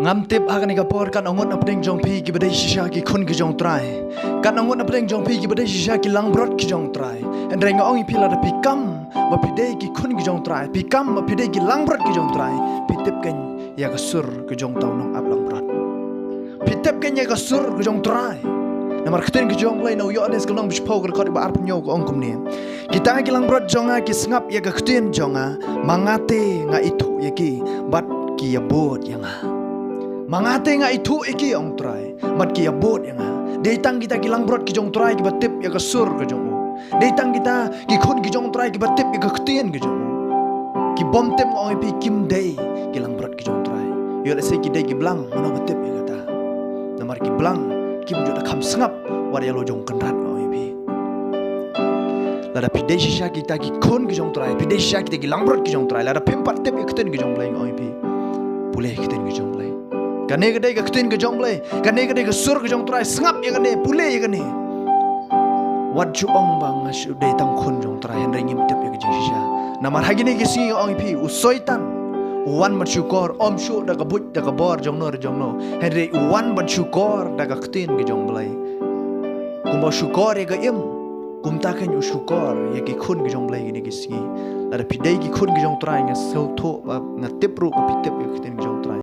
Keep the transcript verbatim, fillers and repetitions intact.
Ngam tip ha kane ka por katno ngut na pdeng jong phi kiba dei shisha ki khun ki jong U Trai. Katno ngut na pdeng jong phi kiba dei shisha ki langbrot ki jong U Trai. Hynrei nga ong ïa phi, lada phi kam ba phi dei ki khun ki jong U Trai, phi kam ba phi dei ki langbrot ki jong U Trai, phi tip kein ïa ka sur ka jong uta u nongap langbrot. Phi tip kein ïa ka sur ka jong U Trai. Namar ka ktien ka jong U Blei na u Ïoannis ka lynnong ba shiphew ka dkhot ba arphew hynñiew ka ong kumne: Kita ki langbrot jong nga ki sngap ïa ka ktien jong nga, ma nga te nga ithuh ïa ki bad ki ïabud ïa nga. Ma nga te nga ithuh ïa ki, ong U Trai, bad ki ïabud ïa nga. Dei tang kita ki langbrot ki jong U Trai kiba tip ïa ka sur ka jong u. Dei tang kita ki khun ki jong U Trai kiba tip ïa ka ktien ka jong u. Ki bym tip, nga ong ïa phi, kim dei ki langbrot ki jong U Trai. Ïoh lehse ki dei ki blang, mano ba tip ïa kata. Namar ki blang kim ju da kham sngap wat ïa la u jong u kynrad, nga ong ïa phi. Lada phi dei shisha kita ki khun ki jong U Trai, phi dei shisha kita ki langbrot ki jong U Trai, lada phim pat tip ïa ka ktien ka jong U Blei, nga ong ïa phi, pule ïa ka ktien ka jong U Blei. Kane ka dei ka ktien ka jong U Blei. Kane ka dei ka sur ka jong U Trai. Sngap ïa kane, pule ïa kane. Wat ju ong ba nga shu dei tang khun jong U Trai hynrei ngim tip ïa ka jingshisha. Namar ha kine ki sngi, nga ong ïa phi, u Soitan u wan ban shukor, ym shuh da ka buit da ka bor jong no re jong no, hynrei u wan ban shukor da ka ktien ka jong U Blei. Kumba u shukor ïa ka im, kumta kein u shukor ïa ki khun ki jong U Blei kine ki sngi. Lada phi dei ki khun ki jong U Trai, nga sngewthuh ba, nga tip ruh ba phi tip ïa ka ktien ka jong U Trai.